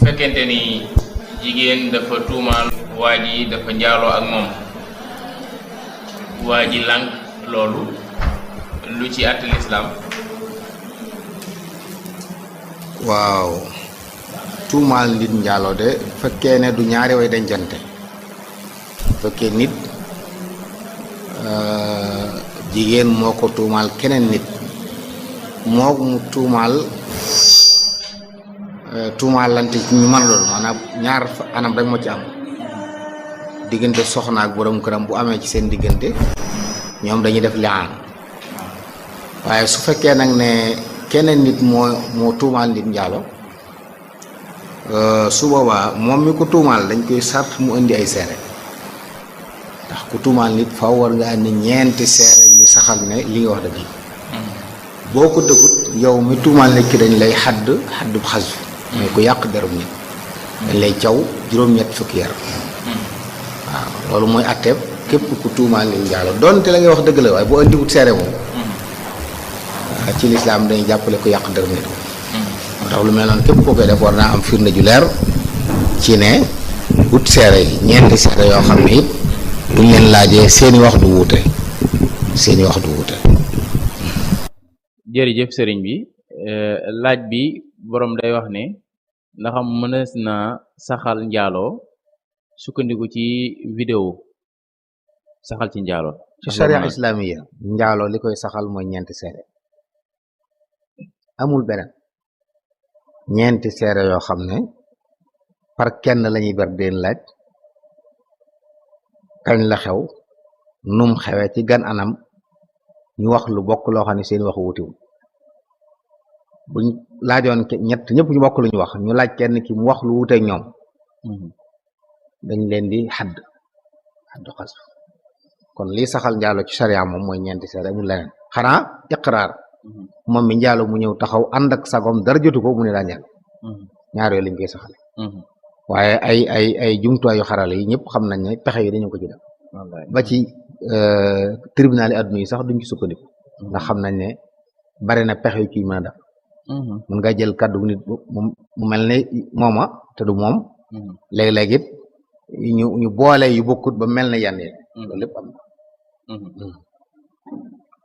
fekkente ni jigéen dafa tuumaal waa ji dafa njaaloo ak moom waa ji lànk loolu lu ci àtte lislaam waaw tuumaal nit njaaloo de fekkee ne du ñaari way dencante fekkee nit jigéen moo ko tuumaal keneen nit moo mu tuumaalante ci ñu mën loolu maanaam ñaar anam rek moo ci am diggante soxna ak borom këram bu amee ci seen diggante ñoom dañuy def liaan waaye su fekkee nag ne keneen nit moo tuumaal nit njaalo su boobaa moom mi ko tuumaal dañ koy sart mu indi ay seere ndax ku tuumaal nit faw war nga andi ñeenti seere yu saxal ne li nga wax dëgg boo ko dëggut yow mi tuumaal nit ki dañ lay xadd bu xas mooy ku yàq derum nit dañ lay caw juróom-ñett fukki yar waaw loolu mooy atteeb képp ku tuumaal nit njaalo doonte la ngay wax dëgg la waaye boo indiwut seere moom ci lislaam dañuy jàppale ku yàq derum nit moo tax lu mel noonu képp koo koy def war naa am firnde ju leer ci ne wut seere yi ñeenti seere yoo xam ne it buñ leen laajee seeni wax du wuute jërëjëf sëriñ bi laaj bi borom day wax ne ndaxam mënees na saxal njaaloo sukkandiku ci vidéo saxal ci njaaloo ci sharia islamiya njaaloo li koy saxal mooy ñeenti seere amul beneen ñeenti seere yoo xam ne par kenn lañuy ber deen laaj kañ la xew num xewee ci gan anam ñu wax lu bokk loo xam ne seen waxu wutiwul buñ laajoon ñett ñëpp ñu bokk lu ñu wax ñu laaj kenn ki mu wax lu wuteeg ñoom dañ leen di xaddu xas kon lii saxal njaalo ci sharia moom mooy ñeenti seere amul leneen xanaa iqraar moom mi njaalo mu ñëw taxaw ànd ak sagom dara jotu ko mu ne daa njaalo ñaar yooyu lañ koy saxale waaye ay jumtuwaayu xarala yi ñëpp xam nañ ne pexe yi dañu ko ci def ba ci tribunal yi adduna yi sax duñ ci sukkandiku ndax xam nañ ne bari na pexe yu ciy mën a def mën nga jël kàddu nit mu mel ne mooma te du moom léeg-léeg it ñu boole yu bokkut ba mel ne yenn yi loolu lépp am na